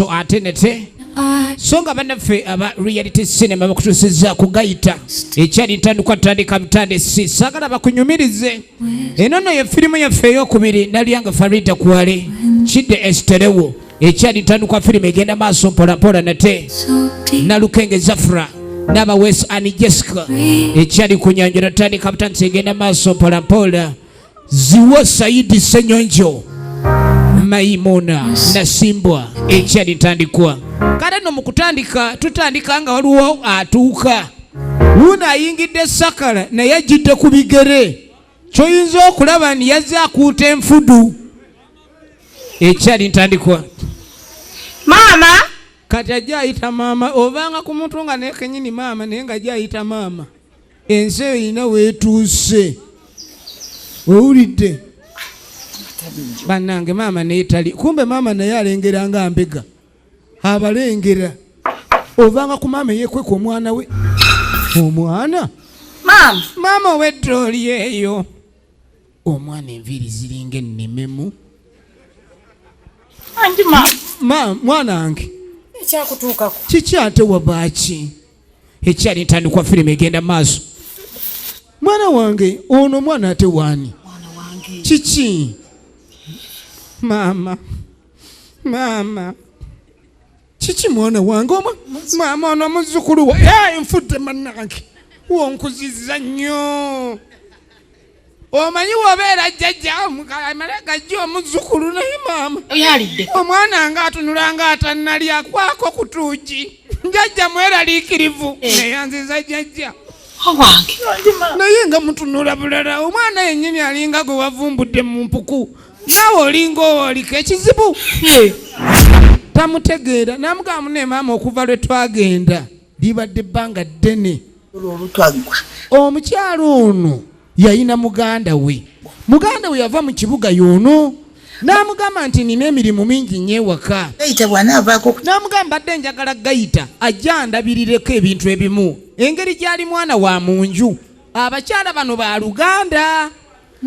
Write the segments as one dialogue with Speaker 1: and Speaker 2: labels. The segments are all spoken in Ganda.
Speaker 1: maaso ate nete. So nga bannaffe aba Reality Cinema bakutuusizza kugayita ekyali ntandikwa tutandika butandisi, saagala bakunyumirize. Eno nno ye firimu yaffe eyokubiri. Nalyanga Farida Kwale Kidde Esiterewo. Ekyali ntandikwa, firimu egenda maaso mpolampola nate. Nalukenge Zafra n'abaweesi Ani Jessica. Ekyali ku nyanjula, tutandika butandisi, egenda maaso mpolampola. Ziwa Saidi Senyonjo, Maimuna Nasimbwa. Ekyali ntandikwa. Kale nno mu kutandika, tutandika nga waliwo atuuka. Wuuno ayingidde sakala, naye ajjidde ku bigere. Kyoyinza okulaba ni yazze akuuta enfudu. Ekyali ntandikwa.
Speaker 2: Maama.
Speaker 1: Kati ajja ayita maama, ovanga ku muntu nga naye kenyini maama, naye nga ajja ayita maama. Ensi eyo erina weetuuse, owulidde bannange? Maama naye tali kumbe, maama naye alengera nga mbega abalengera. Ovanga ku maama eyekweka omwana we, omwana.
Speaker 2: Maama.
Speaker 1: Maama owedde oli eyo, omwana enviiri ziringa ennimemu.
Speaker 2: Anji maama.
Speaker 1: Ma mwana wange.
Speaker 2: Ekyakutuukako.
Speaker 1: Kiki ate, wabaaki? Ekyali ntandikwa, firimu egenda maaso. Mwana wange ono, omwana ate waani?
Speaker 2: Mwana wange.
Speaker 1: Kiki maama? Maama, kiki mwana wange? Omwa maama ono muzzukulu wa. Eh, nfudde mannange, wonkuziza nnyo. Omanyi wobeera jjajja amale gajja omuzzukulu, naye maama
Speaker 2: Oyalidde.
Speaker 1: Omwana nga atunula nga atannalya kwako kutuugi. Jjajja mweraliikirivu.
Speaker 2: Eh.
Speaker 1: Neyanziza jjajja.
Speaker 2: Owange.
Speaker 1: Naye nga mutunula bulala, omwana yennyini alinga gwe wavumbudde mu mpuku. Naawe olinga oliko ekizibu. Tamutegeera. Namugamba, mune maama, okuva lwe twagenda libadde ebbanga ddene.
Speaker 3: Olwo olutwaggwa.
Speaker 1: Omukyalo ono yayina muganda we. Muganda we yava mu kibuga yoono, n'amugamba nti nina emirimu mingi nnyo ewaka.
Speaker 3: Gayita bw'anaavaako ku
Speaker 1: N'amugamba, mbadde njagala Gayita ajja andabirireko ebintu ebimu, engeri gy'ali mwana wa mu nju. Abakyala bano ba luganda.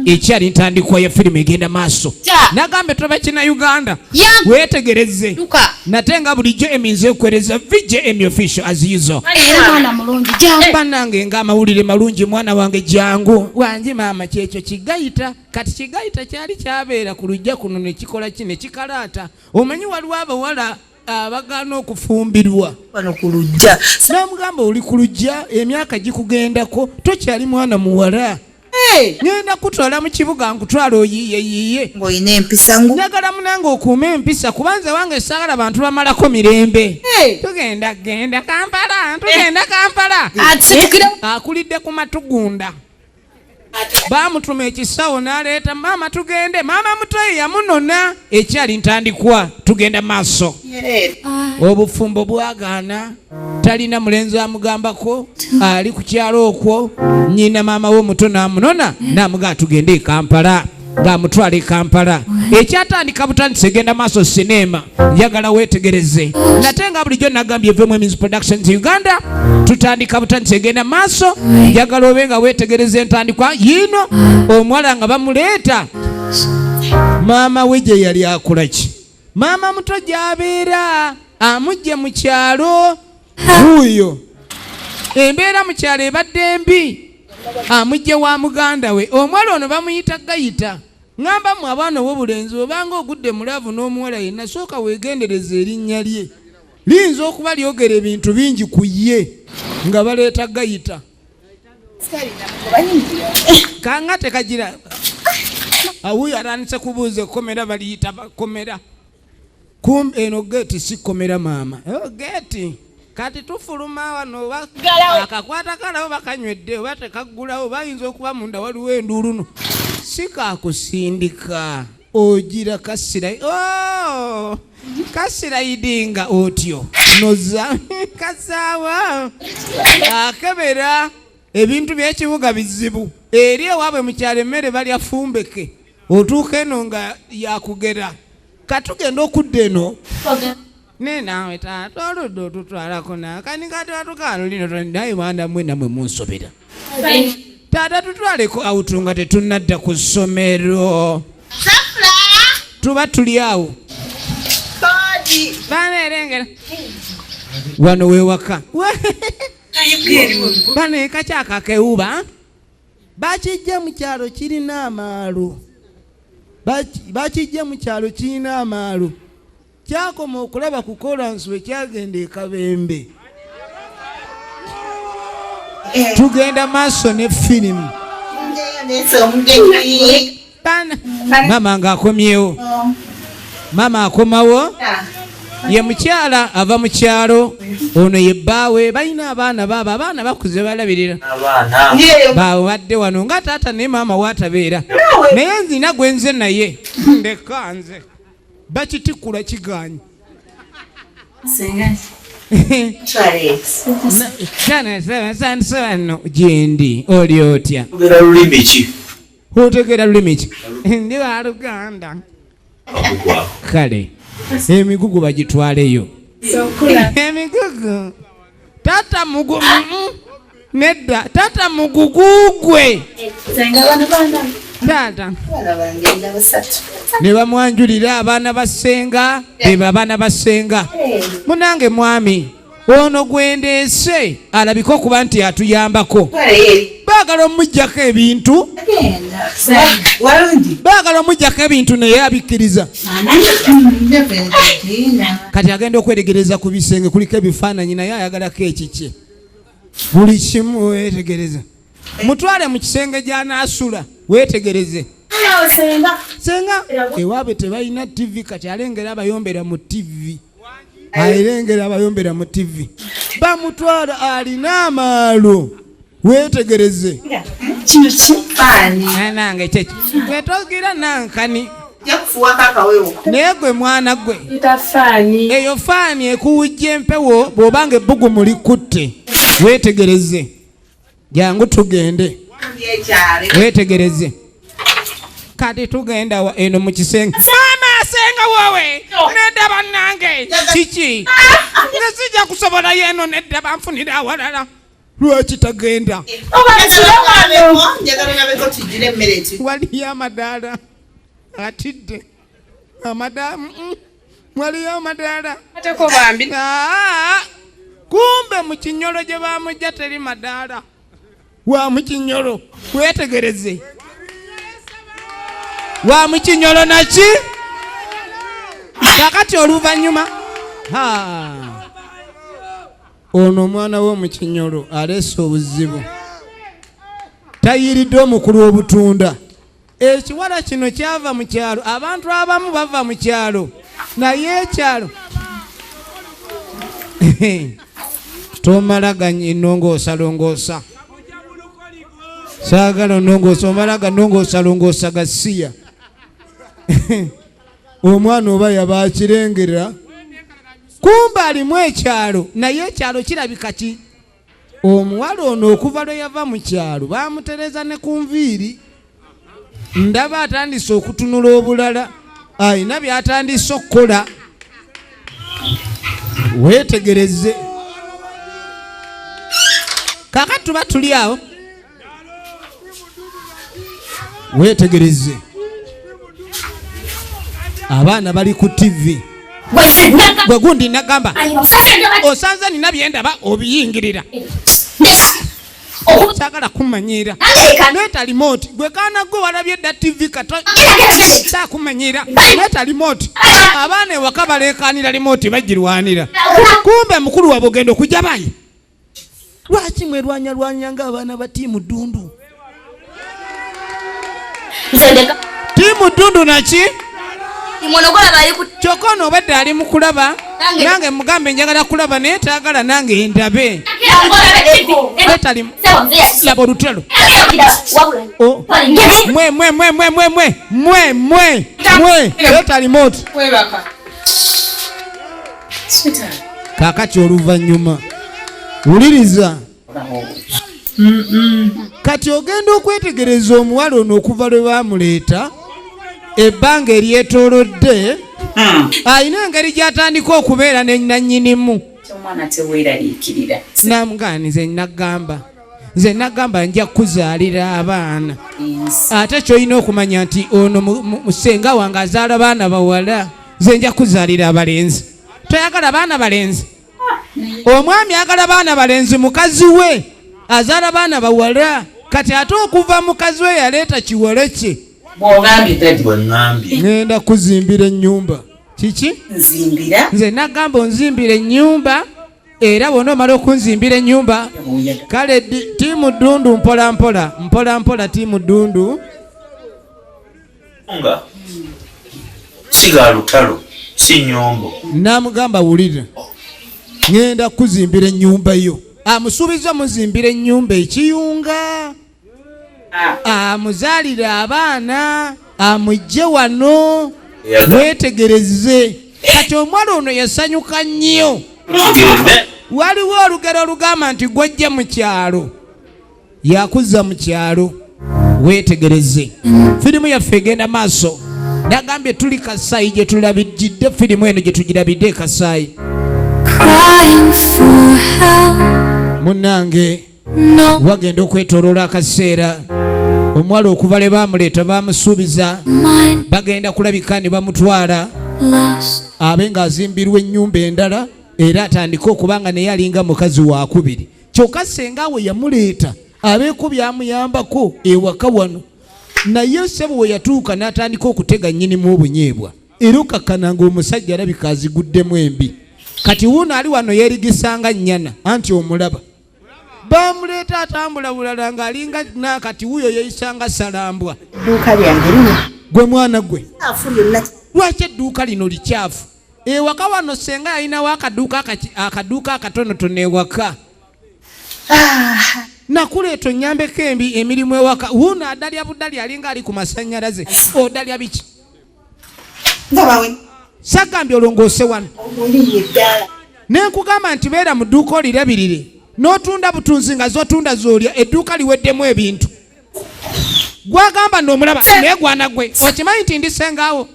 Speaker 1: Ekyali ntandikwa ya firimu egenda maaso. Nagambe toba kina Uganda. Weetegereze.
Speaker 2: Duka.
Speaker 1: Nate nga bulijjo eminza ekwereza VJ Emi Official as usual.
Speaker 2: Era mwana mulungi, jangu.
Speaker 1: Bannange, nga amawulire malungi. Mwana wange jangu. Wangi maama, kyekyo Kigayita. Kati Kigayita kyali kyabeera ku lujja kuno ne kikola ki, ne kikalaata. Omanyi waliwo abawala abagaana okufumbirwa.
Speaker 3: Wano ku lujja.
Speaker 1: Namugamba, oli ku lujja, emyaka gikugendako, tokyali mwana muwala. Ngenda kutwala mu kibuga, nkutwala oyiye yiye.
Speaker 3: Ng'olina empisa ngu.
Speaker 1: Njagala munange okuume empisa, kubanza wange saagala bantu bamalako mirembe. Tugenda genda Kampala, tugenda Kampala.
Speaker 2: Atusitukire.
Speaker 1: Akulidde ku matugunda. Baamutuma ekisawo n'aleeta maama, tugende. Maama mutoyi yamunona. Ekyali ntandikwa, tugenda maaso. Obufumbo bwagaana, talina mulenzi amugambako, ali ku kyalo okwo. Nyina maama we omuto n'amunona, n'amugamba tugende e Kampala, ng'amutwala e Kampala. Ekyatandika butandisa, egenda maaso sineema. Njagala weetegereze nate nga bulijjo nagambye evemu Emizi Productions Uganda. Tutandika butandisa, egenda maaso. Njagala obe nga weetegereza entandikwa yiino. Omuwala nga bamuleeta, maama we gye yali akola ki, maama muto gy'abeera, amugje mu kyalo. Wuuyo embeera mu kyalo ebadde mbi, amugje wa muganda we. Omuwala ono bamuyita Gayita. Ŋŋamba mmwe abaana ow'obulenzi, obanga ogudde mu love n'omuwala yenna, sooka weegendereza erinnya lye, liyinza okuba lyogera ebintu bingi ku ye. Nga baleeta Gayita, kanga tekagira. Awuyo atandise kubuuza ekkomera baliyita bakomera. Kumbe eno geeti si kkomera maama. Oh, geeti kati tufuluma wano oba akakwata kalawo bakanywedde oba tekaggulawo, bayinza okuba munda waliwo enduuluno. Si kakusindika, ogira kasira. Oh, kasirayidinga otyo noza kasaawa akebera ebintu by'ekibuga bizibu. Eri ewaabwe mu kyalo emmere balya fumbeke, otuuka eno nga yakugera. Katugenda okudda eno ne naawe taata oludda otutwalako nakani kati watukaano naye mwana mwe namwe munsobera. Taata, tutwaleko out nga tetunnadda ku ssomero, tuba tuli awo. Banerengera wano wewaka bano ekakyakakewuba
Speaker 4: Bakijja mu kyalo kirina amaalo. Bakijja mu kyalo kirina amaalo. Kyakoma okulaba ku kolansi we kyagenda e Kabembe.
Speaker 1: Tugenda maaso ne firimu. Maama ng'akomyewo. Maama akomawo. Ye mukyala ava mu kyalo, ono ye bbaawe, balina abaana baabo, abaana bakuze balabirira. Baawe badde wano nga taata naye maama waatabeera. Naye nzina gwe nze naye ndeka nze bakitikkula kigaanyi. Wano gyendi oli otya?
Speaker 5: Otegeera lulimi ki?
Speaker 1: Otegeera lulimi ki? Ndi wa Luganda. Kale emigugu bagitwaleyo. Emigugu taata mugu nedda taata mugugu gwe. Taata ne bamwanjulira abaana ba ssenga, beba abaana ba ssenga. Munange mwami ono gwendeese alabika okuba nti atuyambako. Baagala omuggyako ebintu, baagala omuggyako ebintu naye abikkiriza. Kati agenda okwetegereza ku bisenge kuliko ebifaananyi naye ayagalako ekikye. Buli kimu weetegereza. Mutwale mu kisenge gy'anaasula weetegereze. Senga ewaabwe tebalina TV, kati alengera abayombera mu TV. Alengera abayombera mu TV. Bamutwala alina amaalo. Weetegereze.
Speaker 2: Kino kifaanyi.
Speaker 1: Nange kyeki. Wetogira nankani. Naye gwe mwana gwe. Eyo faani ekuwujja empewo bw'obanga ebbugumu likutte. Weetegereze. Jangu tugende. Weetegereze. Kati tugenda eno mu kisenge. Maama asenga wowe. Nedda bannange. Kiki? Nze sijja kusobolayo eno nedda banfunira awalala. Lwaki tagenda? Waliyo amadaala atidde. Amadaala waliyo amadaala. Kumbe mu kinyolo gye bamujja teri madaala. Wa mu kinyolo weetegereze. Wa mu kinyolo naki? Kakati oluvannyuma ono omwana w'omu kinyolo aleese obuzibu. Tayiridde omukulu obutunda. Ekiwala kino kyava mu kyalo. Abantu abamu bava mu kyalo naye ekyalo tomala gannongoosalongoosa. Saagala onnongoosa, omala gannongoosalongoosa gasiya. Omwana oba yaba akirengera. Kumbe alimu ekyalo naye ekyalo kirabika ki? Omuwala ono okuva lwe yava mu kyalo baamutereza ne ku nviiri. Ndaba atandise okutunula obulala, alina by'atandise okukola. Weetegereze. Kaakati tuba tuli awo. Weetegereze. Abaana bali ku TV. Gwe gundi nagamba osanze nina bye ndaba obiyingirira. Saagala kummanyiira. Leeta remote. Gwe kaana gwe walabye dda TV kato. Saakumanyiira. Leeta remote. Abaana ewaka baleekaanira remote bagirwanira. Kumbe mukulu waabwe ogenda okujja bayi.
Speaker 4: Lwaki mwerwanyalwanya ng'abaana ba ttiimu Ddundu?
Speaker 1: Ttiimu Ddundu naki? Kyokka ono obadde ali mu kulaba, nange mugambe njagala kulaba naye taagala nange ndabe. Laba olutalo. Mwe mwe mwe mwe mwe mwe mwe mwe mwe leeta remote. Kaakati oluvannyuma wuliriza. Kati ogenda okwetegereza omuwala ono okuva lwe baamuleeta ebbanga eryetoolodde, alina engeri gy'atandika okubeera ne nannyinimu.
Speaker 6: Omwana teweeraliikirira.
Speaker 1: Namugaana nze nagamba. Nze nagamba nja kuzaalira abaana. Ate ky'olina okumanya nti ono ssenga wange azaala baana bawala, nze nja kuzaalira abalenzi. Toyagala baana balenzi? Omwami ayagala baana balenzi, mukazi we azaala baana bawala. Kati ate okuva mukazi we yaleeta kiwala kye.
Speaker 6: Bw'ogambye daddy.
Speaker 5: Bwe ŋŋambye.
Speaker 4: Ŋŋenda kuzimbira ennyumba.
Speaker 1: Kiki?
Speaker 6: Nzimbira.
Speaker 1: Nze nagamba onzimbira ennyumba, era bw'onoomala okunzimbira ennyumba, kale tiimu ddundu mpola mpola mpola mpola tiimu ddundu.
Speaker 5: Nga si ga lutalo, si nnyombo.
Speaker 4: N'amugamba, wulira, ŋŋenda kuzimbira ennyumba yo.
Speaker 1: Amusuubiza muzimbira ennyumba ekiyunga, amuzaalire abaana, amugye wano. Weetegereze, kati omuwala ono yasanyuka nnyo.
Speaker 5: Tugende.
Speaker 1: Waliwo olugero olugamba nti gwojje mu kyalo yakuzza mu kyalo. Weetegereze, firimu yaffe egenda maaso. Nagambye tuli Kasaayi gye tulabijjidde firimu eno, gye tugirabidde e Kasaayi.
Speaker 7: Crying for help.
Speaker 1: Munnange,
Speaker 7: No
Speaker 1: wagenda okwetooloola akaseera, omuwala okuva lwe baamuleeta baamusuubiza
Speaker 7: mind
Speaker 1: bagenda kulabika ne bamutwala
Speaker 7: lost.
Speaker 1: abe ng'azimbirwa ennyumba endala, era atandike okuba nga naye alinga mukazi wakubiri. Kyokka senga we yamuleeta abeeko byamuyambako ewaka wano, naye ssebo we yatuuka n'atandika okutega nnyinimu obunyeebwa, era okakkana ng'omusajja alabika aziguddemu embi. Kati wuuno ali wano yeerigisanga nnyana, anti omulaba bamuleeta atambula bulala ng'alinga nakati wuuyo yeeyisanga salambwa.
Speaker 3: Edduuka lyange lino
Speaker 4: Gwe mwana gwe.
Speaker 3: Afu lyonna.
Speaker 1: Lwaki edduuka lino likyafu ewaka wano? Senga yalinawo akaduuka akaduuka akatonotono ewaka. Nakuleeta onyambeko embi emirimu ewaka, wuuno adalya budali alinga ali ku masannyalaze. Odalya biki?
Speaker 3: Ndabawe.
Speaker 1: Sagambye olongoose wano?
Speaker 3: Olinnya eddaala.
Speaker 1: Nenkugamba nti beera mu dduuka olirabirire, n'otunda butunzi nga zotunda z'olya. Edduuka liweddemu ebintu. Gwagamba noomulaba naye gwana gwe, okimanyi nti ndi sengaawo,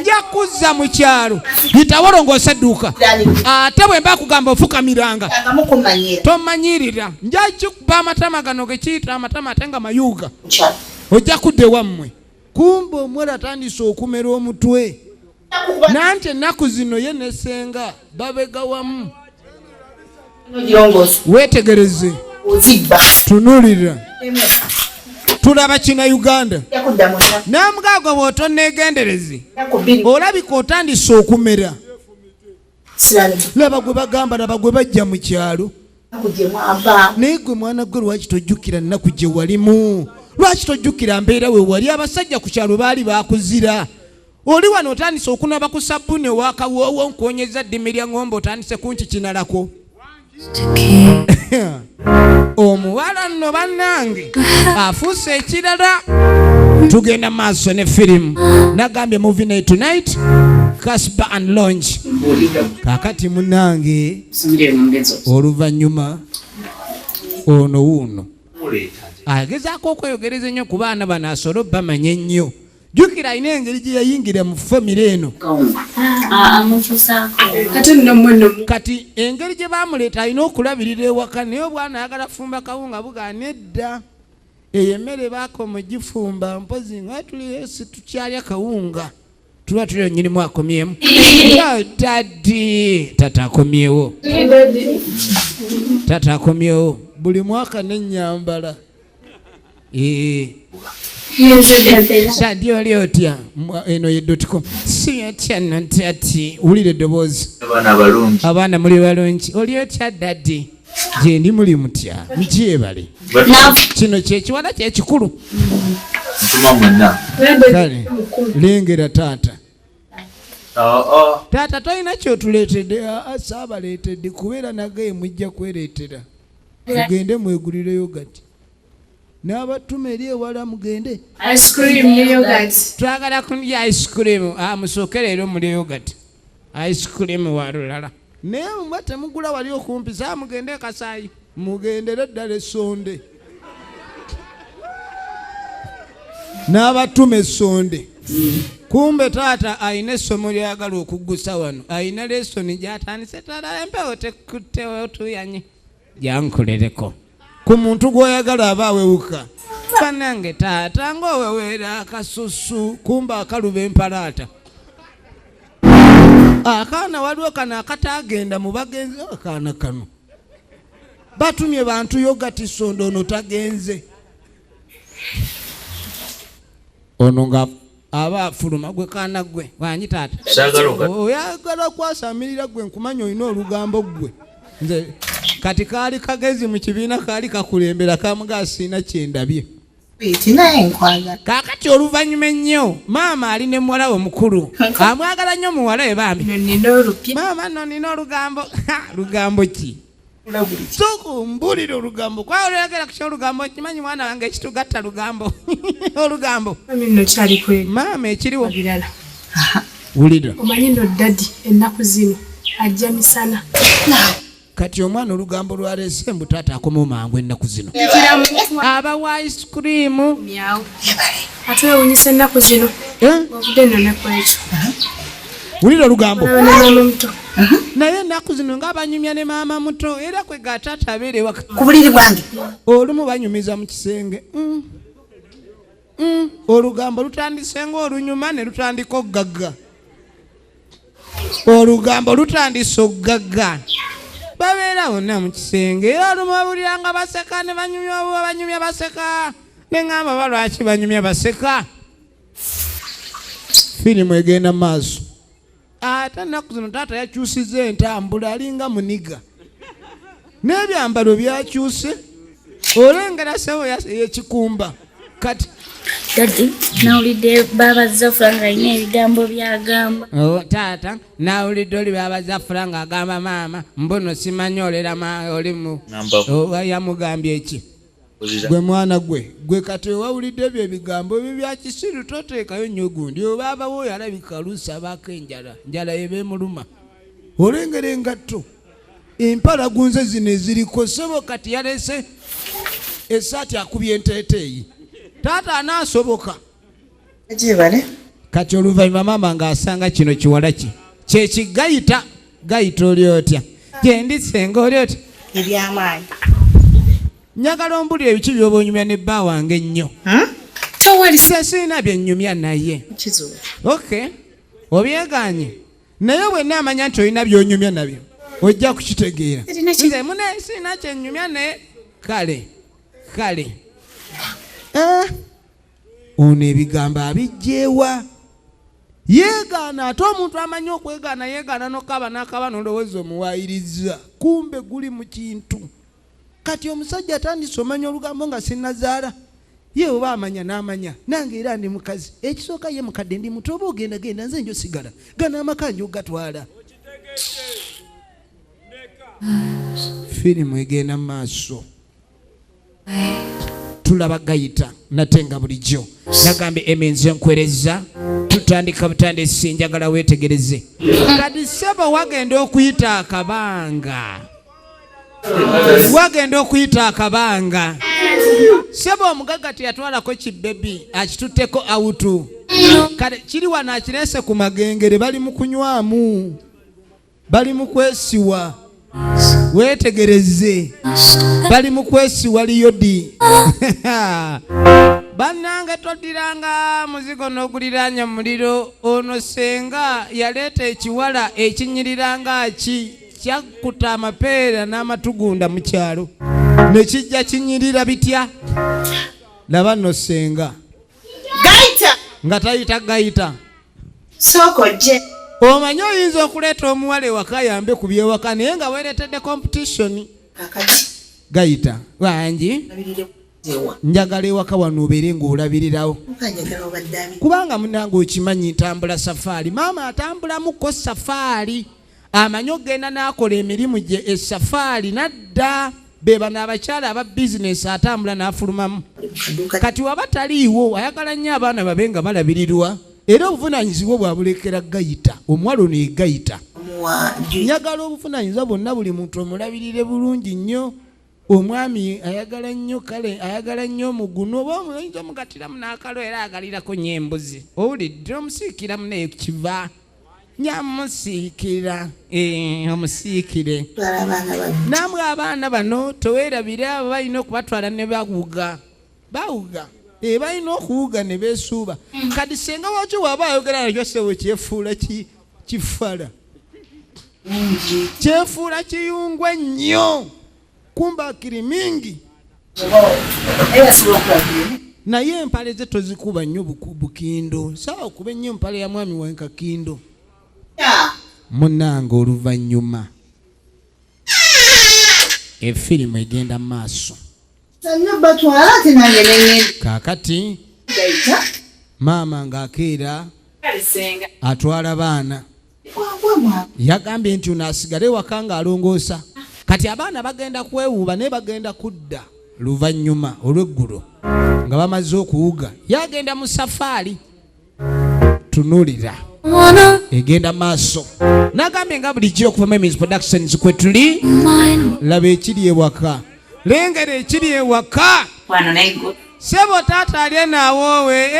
Speaker 1: nja kuzza mu kyalo. Yitawo olongoose edduuka, ate bwe mba kugamba ofukamiranga.
Speaker 3: Nga mukumanyira.
Speaker 1: Tomanyirira, nja kikuba amatama gano gekiyita amatama ate nga mayuuga.
Speaker 3: Mukyalo.
Speaker 4: Ojja kudda ewammwe. Kumbe omuwala atandise okumera omutwe, nanti ennaku zino ye ne senga babega wamu.
Speaker 3: Ogirongoosa.
Speaker 4: Weetegereze.
Speaker 3: Ozibba.
Speaker 4: Tunulira, tulaba kina Uganda.
Speaker 3: Yakudda mu nnaku.
Speaker 1: Namugaago bw'otonneegendereze
Speaker 3: Nnaku 2.
Speaker 4: Olabika otandise okumera.
Speaker 3: Sirani.
Speaker 4: Laba gwe bagamba, laba gwe bajja mu kyalo.
Speaker 3: Nnaku gye mwava.
Speaker 4: Naye gwe mwana gwe, lwaki tojjukira nnaku gye walimu? Lwaki tojjukira mbeera we wali? Abasajja ku kyalo baali bakuzira. Oli wano otandise okunaba ku sabbuuni owakawoowo, nkuonyeza ddimi lya ŋŋombe, otandise kunkikinalako.
Speaker 7: To keep
Speaker 1: Omuwala nno bannange afuuse ekirala. Tugenda maaso ne firimu. Nagambye movie night tonight, Casper and Lounge. Kakati munange, oluvannyuma ono wuuno agezaako okweyogereza ennyo ku baana bano asobole obbamanya ennyo. Jjukira alina engeri gye yayingira mu famire eno.
Speaker 2: Kati nno mmwe nno.
Speaker 1: Kati engeri gye bamuleeta alina okulabirira ewaka, naye obwana ayagala fumba kawunga, bugaana edda. Eyo emmere baakoma ogifumba, mpozi nga tuli si tukyalya kawunga, tuba tuli nyinimu akomyemu. Daddy, tata akomyewo, tata akomyewo.
Speaker 4: Buli mwaka nenyambala.
Speaker 1: Eh. Daddy, oli otya? Eno ye dotcom si otya nno ntati, wulira eddoboozi.
Speaker 5: Abaana abalungi.
Speaker 1: Abaana muli balungi? Oli otya daddy? Gyendi, muli mutya? Mukyebale. Kino kyekiwala kyekikulu.
Speaker 5: Ntuma mwenna.
Speaker 4: Kale lengera taata.
Speaker 5: Oo.
Speaker 4: Taata, tolina kyotuleetedde? Aa, saabaleetedde kubeera nagaye, mujja kwereetera. Mugende mwegulire yogati n'abatuma eri ewala, mugende.
Speaker 2: Ice cream ne yogurt.
Speaker 1: Twagala kulya ice cream. Ah, musooke leero mulye yogurt, ice cream wa lulala.
Speaker 4: Naye muba temugula wali okumpi, saa mugende e Kasaayi, mugendere ddala essonde n'abatuma essonde.
Speaker 1: Kumbe taata alina essomo lyayagala okuggusa wano, alina lesson gyatandise. Taata, empewo tekuttewo, tuyanye jankulereko.
Speaker 4: Ku muntu gw'oyagala aba awewuka.
Speaker 1: Bannange taata, ng'oweweera akasusu.
Speaker 4: Kumbe akaluba empalaata. Akaana waliwo kano akatagenda mu bagenzi, akaana kano batumye bantu yogati sondo ono tagenze. Ono nga aba afuluma gwe kaana gwe wangi taata. Oyagala kwasamirira gwe nkumanya olina olugambo gwe. Nze kati kaali kagezi mu kibiina kaali kakulembera kamuga siina kyendabye. Kaakati oluvannyuma ennyo maama ali ne muwala we omukulu amwagala nnyo muwala we bambi. Maama nno nina olugambo. Lugambo ki? Sooka ombuulire olugambo. Kwayogera ku ky'olugambo kimanyi mwana wange ekitugatta lugambo. Olugambo. Maama ekiriwo. Wulira.
Speaker 2: Omanyi nno daddy ennaku zino ajja misana.
Speaker 4: Kati omwana olugambo lwaleese mbu taata akomawo mangu ennaku zino. Abawa ice cream.
Speaker 2: Ate wewuunyisa ennaku zino. Ovudde nno ne ku ekyo.
Speaker 4: Wulira olugambo. Naye ennaku zino nga banyumya ne maama muto era kwe ga taata abeera ewaka.
Speaker 3: Ku buliri bwange.
Speaker 4: Olumu banyumiza mu kisenge. Olugambo lutandise ng'olunyuma ne lutandika okugagga. Olugambo lutandise okugagga. Babeera bonna mu kisenge era olumu bawulira nga baseka ne banyumya oba banyumya baseka. Ne ŋŋamba ba lwaki banyumya baseka. Firimu egenda mu maaso. Ate ennaku zino taata yakyusizza entambula alinga muniga. N'ebyambalo byakyuse. Olengera ssebo ekikumba. Kati
Speaker 8: Daddy, nawulidde Baba Zafra ng'alina ebigambo by'agamba.
Speaker 1: Oh, taata, nawulidde oli Baba Zafra ng'agamba maama mbuno simanyi olera oli mu yamugambye ki?
Speaker 4: Gwe mwana gwe, gwe kati owawulidde ebyo ebigambo ebyo bya kisiru toteekayo nnyo gundi. Obaaba wo yalabika oluusi abaako enjala, njala eba emuluma. Olengera engatto, empalagunze zino eziriko ssebo kati yaleese essaati akubye enteeteeyi. Taata anaasoboka. Kati oluvannyuma maama ng'asanga kino kiwala kye. Kye kigayita, gayita oli otya? Gye ndi ssenga oli otya?
Speaker 3: Eby'amaanyi.
Speaker 4: Njagala ombulire ebiki by'oba onyumya ne bba wange ennyo.
Speaker 2: Tewali.
Speaker 4: Nze sirina bye nnyumya naye. Okay. Obyegaanye. Naye bwe nnaamanya nti olina by'onyumya nabyo, ojja kukitegeera. Nze mune sirina kye nnyumya naye. Kale. Kale. Ono ebigambo abiggyewa. Yeegaana ate omuntu amanyi okwegaana yeegaana n'okaba n'akaba n'olowooza omuwaayiriza. Kumbe guli mu kintu. Kati omusajja atandise omanya olugambo nga sinnazaala. Ye oba amanya n'amanya. Nange era ndi mukazi. Ekisooka ye mukadde ndi muto oba ogenda genda nze njosigala. Gano amaka njogatwala. Firimu egenda mu maaso. Tulaba gayita nate nga bulijjo. Nagambye eminze nkwereza tutandika butandisi njagala weetegereze. Kati ssebo wagenda okuyita akabanga. Wagenda okuyita akabanga. Ssebo omugagga teyatwalako kibebi akitutteko awutu. Kale kiri wano akireese ku magengere bali mu kunywamu. Bali mu kwesiwa. Weetegereze. Bali mu kwesiwa liyodi. Bannange toddiranga muzigo n'oguliraanya muliro. Ono ssenga yaleeta ekiwala ekinyiriranga ki kyakkuta amapeera n'amatugunda mu kyalo. Ne kijja kinyirira bitya? Laba nno ssenga.
Speaker 3: Gayita!
Speaker 4: Nga tayita gayita.
Speaker 3: Sooka ojje.
Speaker 4: Omanyi oyinza okuleeta omuwala ewaka ayambe ku byewaka naye nga weereetedde competition.
Speaker 3: Kakati.
Speaker 4: Gayita. Wangi. Njagala ewaka wano obeere ng'olabirirawo. Kubanga munnange okimanyi ntambula safaari. Maama atambulamuko safaari. Amanyi okugenda n'akola emirimu gye esafaari n'adda. Be bano abakyala aba bizinesi atambula n'afulumamu. Kati waba taliiwo ayagala nnyo abaana babe nga balabirirwa. Era obuvunaanyizibwa bwabulekera gayita. Omuwala ono ye gayita. Njagala obuvunaanyizibwa bwonna buli muntu omulabirire bulungi nnyo. Omwami ayagala nnyo kale ayagala nnyo omugunu oba oyinza omugattiramu n'akalo era agalirako nnyo embuzi. Owulidde omusiikiramu naye kiva. Nyamusiikira, omusiikire. Nammwe abaana bano teweerabira abo balina okubatwala ne bawuga. Bawuga. Balina okuwuga ne beesuuba. Kati ssenga waakyo bw'aba ayogera nakyo ssebo kyefuula kifala. Kyefuula kiyungwe nnyo, kumba akiri mingi. Naye empale ze tozikuba nnyo bukindo. Sawa okuba ennyo empale ya mwami wange kakindo. Munnange oluvannyuma efirimu egenda maaso. Kaakati maama ng'akeera atwala baana. Yagambye nti ono asigale waka ng'alongoosa. Kati abaana bagenda kwewuuba naye bagenda kudda luvannyuma olw'eggulo nga bamaze okuwuga. Yagenda mu safaari. Tunuulira egenda maaso. Nagambye nga bulijjo okuva Memis Productions kwe tuli. Laba ekiri ewaka. Lengera ekiri ewaka. Sebo taata ali naawoowe.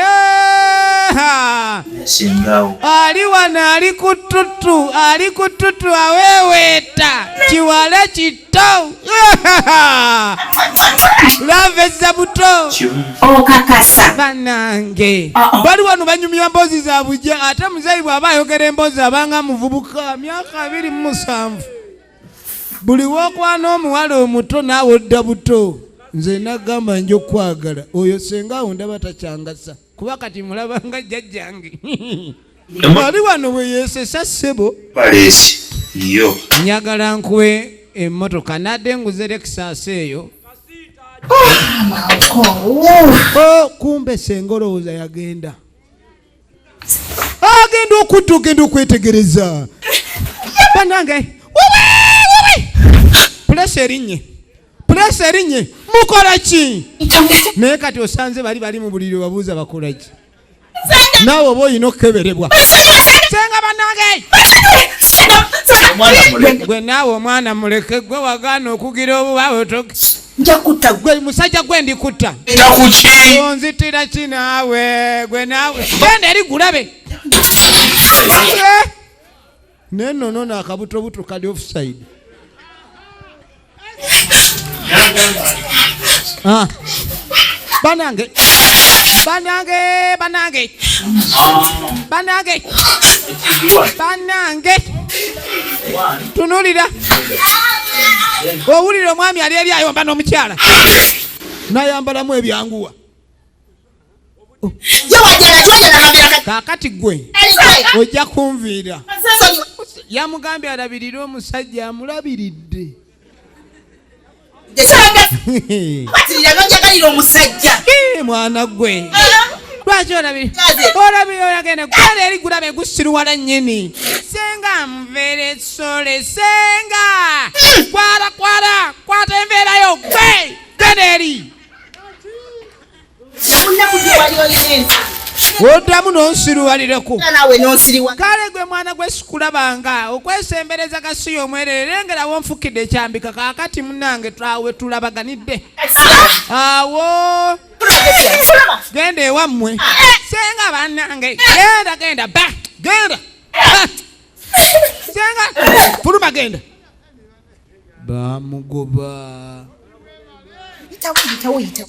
Speaker 4: Ali wano ali ku ttutu, ali ku ttutu aweeweeta. Kiwala kito. Lava ezza buto.
Speaker 6: Okakasa.
Speaker 4: Bannange. Bali wano banyumya mboozi za bujja, ate muzeeyi bw'aba ayogera emboozi abanga muvubuka myaka 27. Buli w'okwana omuwala omuto naawe odda buto. Nze nagamba nja okwagala oyo senga awo ndaba takyangasa kuba kati mulaba nga jjajjange. Ali wano bwe yeesesa ssebo.
Speaker 5: Baleesi yo.
Speaker 1: Njagala nkuwe emmotoka nadde nguze Lexus eyo.
Speaker 4: Oh, kumbe senga olowooza yagenda. Agenda okudda ogenda okwetegereza.
Speaker 1: Bannange,
Speaker 4: pulesa erinnye. Pulesa erinnye. Mukola ki? Naye kati osanze bali bali mu buliri babuuza bakola ki? Naawe oba olina okukeberebwa.
Speaker 1: Senga bannange. Gwe naawe omwana muleke, gwe wagaana okugira obubaawe
Speaker 3: Nja kutta
Speaker 1: gwe musajja gwe ndikutta.
Speaker 5: Nja
Speaker 1: Onzitira ki naawe gwe naawe. Genda eri gulabe.
Speaker 4: Naye nno noono akabutobuto kali offside.
Speaker 1: Banange. Banange, banange. Banange. Banange. Tunulira. Owulira omwami ali eri ayomba n'omukyala.
Speaker 4: N'ayambalamu ebyanguwa. Kaakati gwe ojja kunviira. Yamugambye alabirire omusajja, amulabiridde. Mwana gwe.
Speaker 1: Lwaki olabirira? Olabirira oyagenda gwala eri gulabe gusiruwala nnyini. Senga nveere sole senga. Kwala kwala kwata enveerayo gwe genda eri.
Speaker 4: Oddamu n'onsiruwalireko.
Speaker 1: Kale gwe mwana gwe sikulabanga okwesembereza kasiya omwerere lengera wonfukidde ekyambika kaakati munnange twawe tulabaganidde. Awo genda ewammwe. Senga bannange genda genda ba genda. Senga
Speaker 4: fuluma genda. Bamugoba.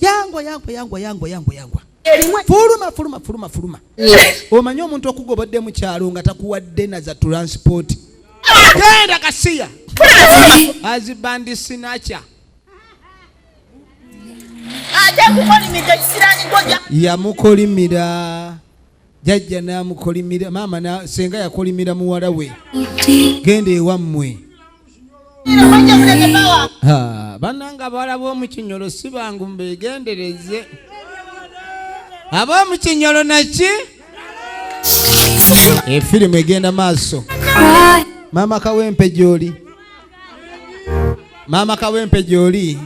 Speaker 4: Yangwa yangwa yangwa yangwa yangwa yangwa. Fuluma fuluma fuluma fuluma. Omanyi omuntu okugobodde mu kyalo nga takuwadde na za transport.
Speaker 1: Genda kasiya. Azibandi sinacha.
Speaker 4: Yamukolimira. Jjajja n'amukolimira, maama na senga yakolimira muwala we. Genda ewammwe.
Speaker 1: Bannange abawala b'omu kinyolo si bangu mbeegendereze. Ab'omu kinyolo naki?
Speaker 4: Efirimu egenda maaso. Maama Kawempe gy'oli. Maama Kawempe gy'oli.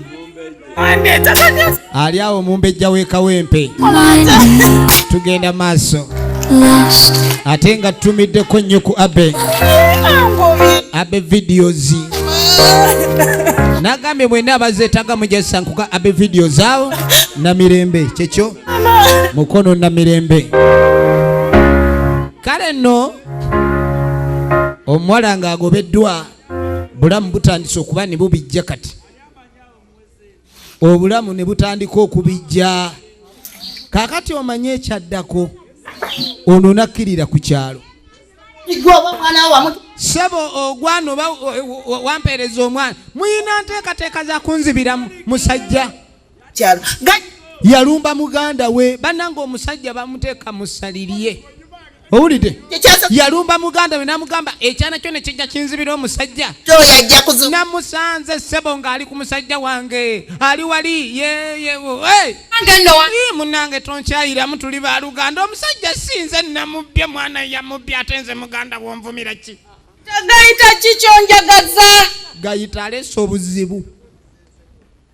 Speaker 4: Ali awo mumbejja w'e Kawempe. Tugenda maaso. Ate nga tutumiddeko nnyo ku Abe. Abe videos. Nagambye mwenna abazeetaaga mujja sankuka Abe videos awo. Namirembe kyekyo mukono Namirembe. Kale nno omuwala ng'agobeddwa bulamu butandise okuba ne bubijja kati. Obulamu ne butandika okubijja. Kaakati omanye ekyaddako ono nakkirira ku kyalo. Ssebo ogwana oba wampeereza omwana, muyina nteekateeka za kunzibira musajja.
Speaker 3: Kyalo.
Speaker 4: Yalumba muganda we, bannange omusajja bamuteeka musalirye. Owulidde? Yalumba muganda we n'amugamba ekyana kyo ne kijja kinzibira omusajja. Namusanze ssebo ng'ali ku musajja wange, ali wali ye ye hey! Munnange tonkyayiramu, tuli baluganda. Omusajja si nze namubbye, mwana yamubbye, ate nze muganda wonvumira ki?
Speaker 6: Gayita ki kyonjagaza?
Speaker 4: Gayita aleese obuzibu.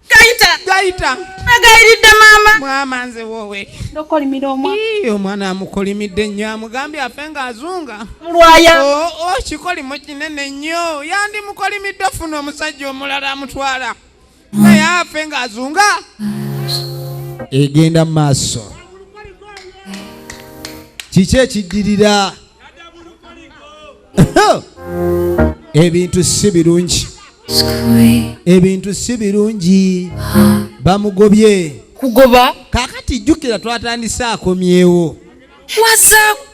Speaker 6: Gayita.
Speaker 4: Gayita.
Speaker 6: Agayiridde maama.
Speaker 4: Maama nze wowe.
Speaker 6: Ndokolimira omwana.
Speaker 4: Ii, omwana amukolimidde nnyo, amugambye afe ng'azunga.
Speaker 6: Mulwaya.
Speaker 4: Oh, kikolimo kinene nnyo. Yandimukolimidde ofuna omusajja omulala amutwala. Naye afe ng'azunga. Egenda mu maaso. Kiki ekiddirira? Ebintu si birungi. Ebintu si birungi. Bamugobye.
Speaker 6: Kugoba?
Speaker 4: Kaakati jjukira twatandise akomyewo.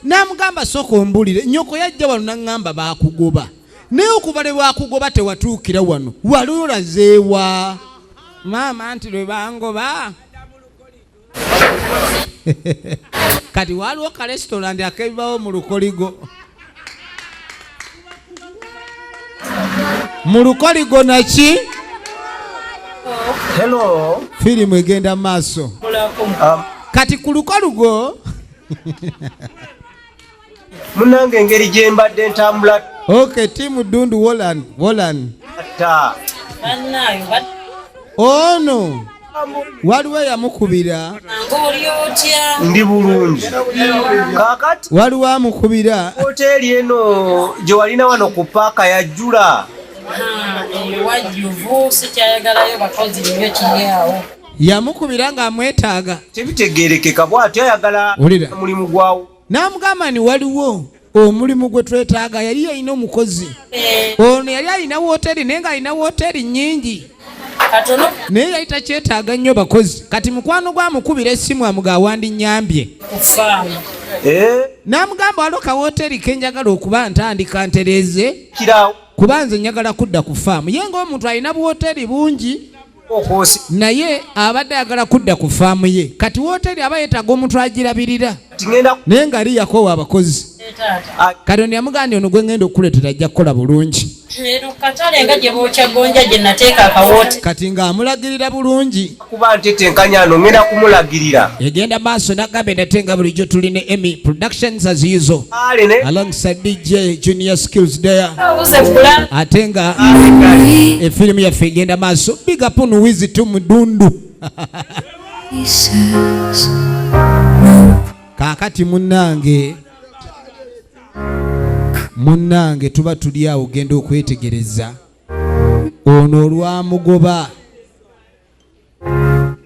Speaker 4: N'amugamba sooka ombulire. Nnyoko yajja wano n'aŋŋamba baakugoba. Naye okuva lwe baakugoba tewatuukira wano. Wali olazeewa? Maama nti lwe bangoba. Kati waliwo ka restaurant akeebawo mu lukoligo. Mu lukoligo naki?
Speaker 5: Hello.
Speaker 4: Firimu egenda maaso. Kati ku lukoligo
Speaker 5: Munange engeri gye mbadde ntambula.
Speaker 4: Okay, team Dundu Wolan, Wolan. Ono waliwo eyamukubira.
Speaker 5: Ndi bulungi. Kaakati
Speaker 4: waliwo amukubira.
Speaker 5: Hoteeri eno gye walina wano ku paaka yajjula.
Speaker 6: Wajjuvu sikyayagalayo bakozi nnyo kiri awo.
Speaker 4: Yamukubira ng'amwetaaga.
Speaker 5: Tebitegeerekeka bw'atyo ayagala omulimu gwawo.
Speaker 4: N'amugamba nti waliwo omulimu gwe twetaaga. Yali alina omukozi. Ono yali alina wooteri naye ng'alina wooteri nnyingi. Naye yali takyetaaga nnyo bakozi. Kati mukwano gw'amukubira essimu amuga wandinnyambye. N'amugamba waliwo ka wooteri ke njagala okuba ntandika ntereeze. Kuba nze njagala kudda ku faamu. Ye ng'omuntu alina buwooteri bungi. Naye abadde ayagala kudda ku faamu ye. Kati wooteri aba yeetaaga omuntu agirabirira. Naye nga ali yakoowa abakozi. Kati ono yamugamba nti ono gwe ngenda okukuleetera ajja kukola bulungi.
Speaker 6: Katale nga gye bookya gonja gye nateeka akawoote.
Speaker 4: Kati ng'amulagirira bulungi.
Speaker 5: Kuba ntetenkanya ano ngenda kumulagirira.
Speaker 1: Egenda maaso n'agamba nate nga bulijjo tuli ne Emmy Productions as usual. Alongside DJ Junior Skills there. Ate nga efirimu yaffe egenda maaso. Big up on Wizi tu Mudundu. Kaakati munnange. Munnange tuba tuli awo ogenda okwetegereza. Ono olwamugoba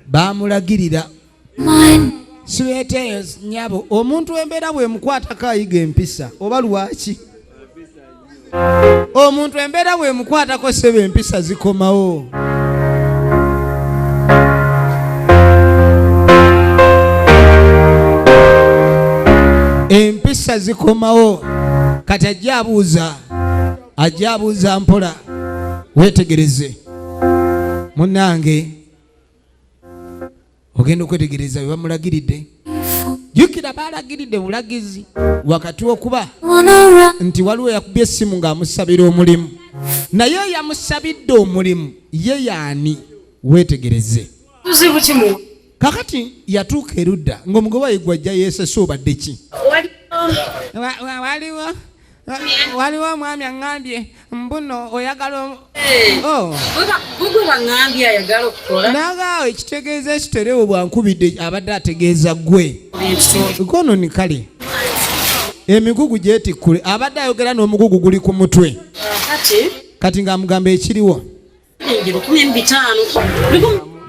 Speaker 1: baamulagirira. Sibeeteeyo nnyabo, omuntu embeera bw'emukwatako ayiga empisa oba lwaki? Omuntu embeera bw'emukwatako ssebo empisa zikomawo. Empisa zikomawo. Kati ajja abuuza mpola. Weetegereze munnange, ogenda okwetegereza bye bamulagiridde. Jjukira baalagiridde bulagizi wakati w'okuba nti waliwo yakubye essimu ng'amusabira omulimu, naye yamusabidde omulimu ye yaani? Weetegereze. Kakati yatuuka erudda ng'omugoba ye gw'ajja yeesese obadde ki?
Speaker 4: Waliwo omwami aŋŋambye mbuno oyagala
Speaker 6: baŋŋambye ayagala okukola.
Speaker 4: Nagaawo ekitegeeza ekiterewo bwankubidde abadde ategeeza ggwe. Kono ni kale emigugu gyetikkule abadde ayogera n'omugugu guli ku mutwe. Kati ng'amugamba ekiriwo.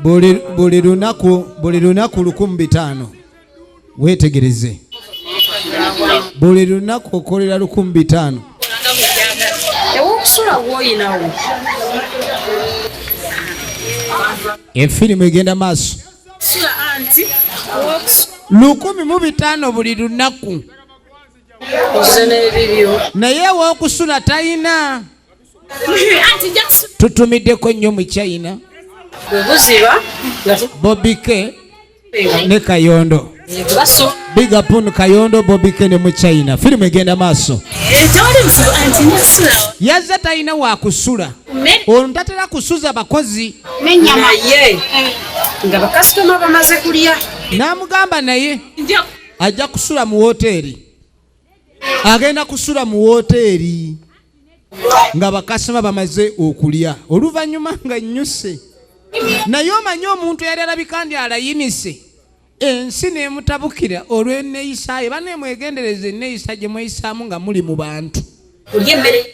Speaker 4: Buli lunaku 1500. Weetegereze. Buli lunaku okolera 1500. Efirimu egenda maaso. 1500 buli lunaku. Naye ew'okusula talina. Tutumiddeko nnyo mu China. Bobby K ne Kayondo. Big up on Kayondo, Bobby K ne mu China. Firimu egenda maaso. Yazze talina wakusula. Ono tatera kusuza bakozi.
Speaker 6: Naye nga bakasitoma bamaze kulya.
Speaker 4: N'amugamba naye ajja kusula mu woteeri. Agenda kusula mu woteeri nga bakasitoma bamaze okulya. Oluvannyuma nga nnyuse. Naye omanyi omuntu eyali alabika ndi alayinise ensi n'emutabukira olw'enneeyisa ye. Banne mwegendereze enneeyisa gye mweyisaamu nga muli mu bantu.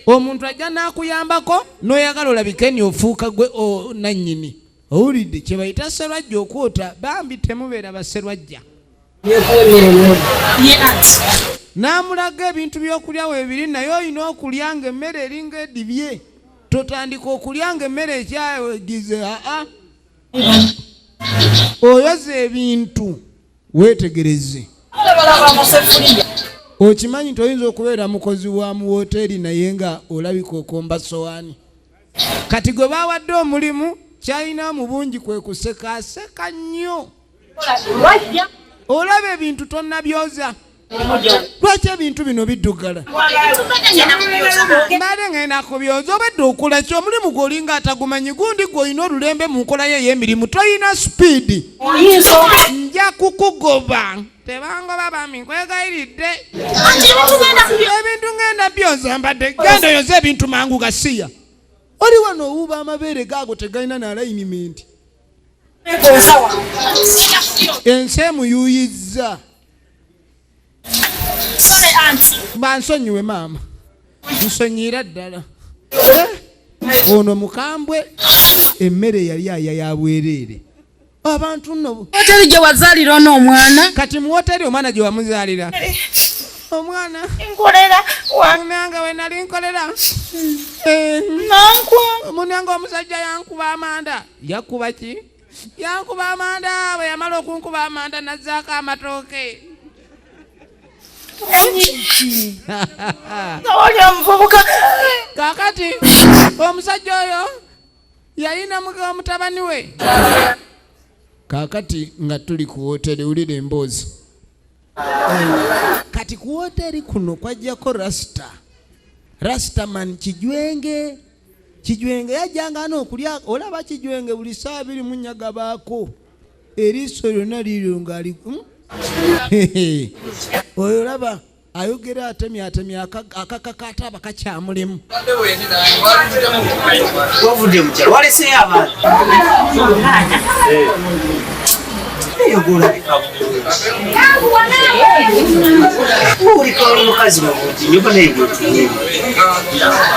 Speaker 4: Omuntu ajja n'akuyambako n'oyagala olabike ni ofuuka gwe nannyini. Owulidde kye bayita sserwajja okwota, bambi temubeera basserwajja. N'amulaga ebintu by'okulya weebiri naye olina okulya ng'emmere eringa edibye. Totandika okulya ng'emmere ekyagize aa. Oyoza ebintu weetegereze. Okimanyi nti oyinza okubeera mukozi wa mu woteeri naye nga olabika okomba sowaani. Kati gwe bawadde omulimu kyalina mu bungi kwe kusekaaseka nnyo. Olaba ebintu tonnabyoza. Lwaki ebintu bino biddugala? Mbadde ngenda kubyoza obadde okola ki? Omulimu gw'olinga atagumanyi gundi gw'olina olulembe mu nkola ye ey'emirimu tolina sipiidi. Nja kukugoba. Tebangoba bambi nkwegayiridde. Ebintu ngenda byoza mbadde genda oyoze ebintu mangu gasiya. Oli wano owuuba amabeere gaago tegalina na alayinimenti. Ensi emuyuuyizza. Bansonyiwe maama. Nsonyiira ddala. Ono mukambwe emmere yali aya ya bwereere. Abantu nno
Speaker 6: Hoteri gye wazaalira ono omwana.
Speaker 4: Kati mu hoteri omwana gye wamuzaalira. Omwana
Speaker 3: nkolera
Speaker 4: munange we nali nkolera. Munange omusajja yankuba amanda. Yakuba ki? Yankuba amanda bwe yamala okunkuba amanda nazzaako amatooke. Kaakati omusajja oyo yalina mutabani we. Kaakati nga tuli ku woteeri wulira emboozi. Kati ku woteeri kuno kwajjako Rasta. Rastaman Kijwenge. Kijwenge yajjanga n'okulya olaba Kijwenge buli ssaawa 24 gabaako. Eriiso lyonna liryo ng'ali oyo olaba ayogera atemya atemya akakakaata abakakyamulimu.
Speaker 5: Wavudde mu kyalo waleseeyo abaana. Olika oli mukazi mulungi nnyo banaye bwetunyumya.